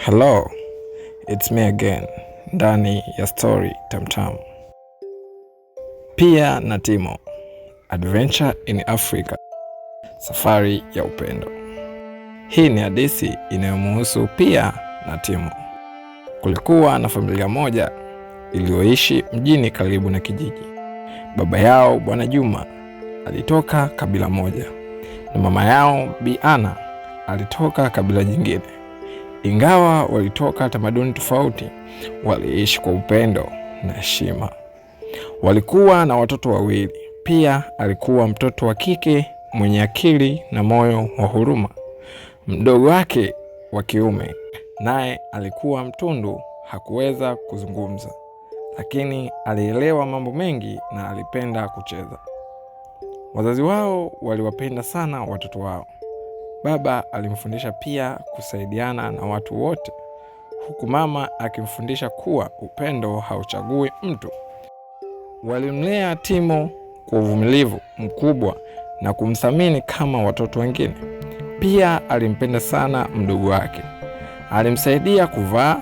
Hello, it's me again ndani ya Story Tamtam. Pia na Timo, Adventure in Africa, safari ya upendo. Hii ni hadithi inayomuhusu Pia na Timo. Kulikuwa na familia moja iliyoishi mjini karibu na kijiji. Baba yao Bwana Juma alitoka kabila moja na mama yao Bi Ana alitoka kabila jingine. Ingawa walitoka tamaduni tofauti, waliishi kwa upendo na heshima. Walikuwa na watoto wawili. Pia alikuwa mtoto wa kike mwenye akili na moyo wa huruma. Mdogo wake wa kiume naye alikuwa mtundu, hakuweza kuzungumza, lakini alielewa mambo mengi na alipenda kucheza. Wazazi wao waliwapenda sana watoto wao. Baba alimfundisha Pia kusaidiana na watu wote, huku mama akimfundisha kuwa upendo hauchagui mtu. Walimlea Timo kwa uvumilivu mkubwa na kumthamini kama watoto wengine. Pia alimpenda sana mdogo wake. Alimsaidia kuvaa,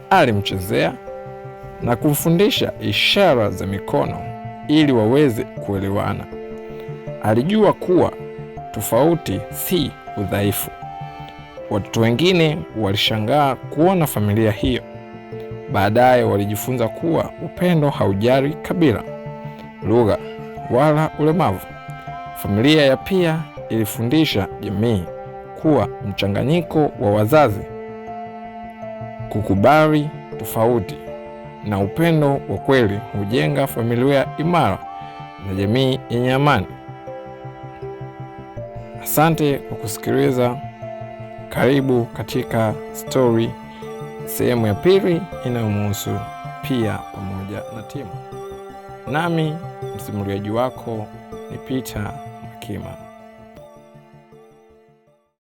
alimchezea na kumfundisha ishara za mikono ili waweze kuelewana. Alijua kuwa tofauti si udhaifu. Watoto wengine walishangaa kuona familia hiyo. Baadaye walijifunza kuwa upendo haujali kabila, lugha wala ulemavu. Familia ya Pia ilifundisha jamii kuwa mchanganyiko wa wazazi, kukubali tofauti na upendo wa kweli hujenga familia imara na jamii yenye amani. Asante kwa kusikiliza. Karibu katika stori sehemu ya pili inayomhusu Pia pamoja na Timo. Nami msimuliaji wako ni Peter Makima.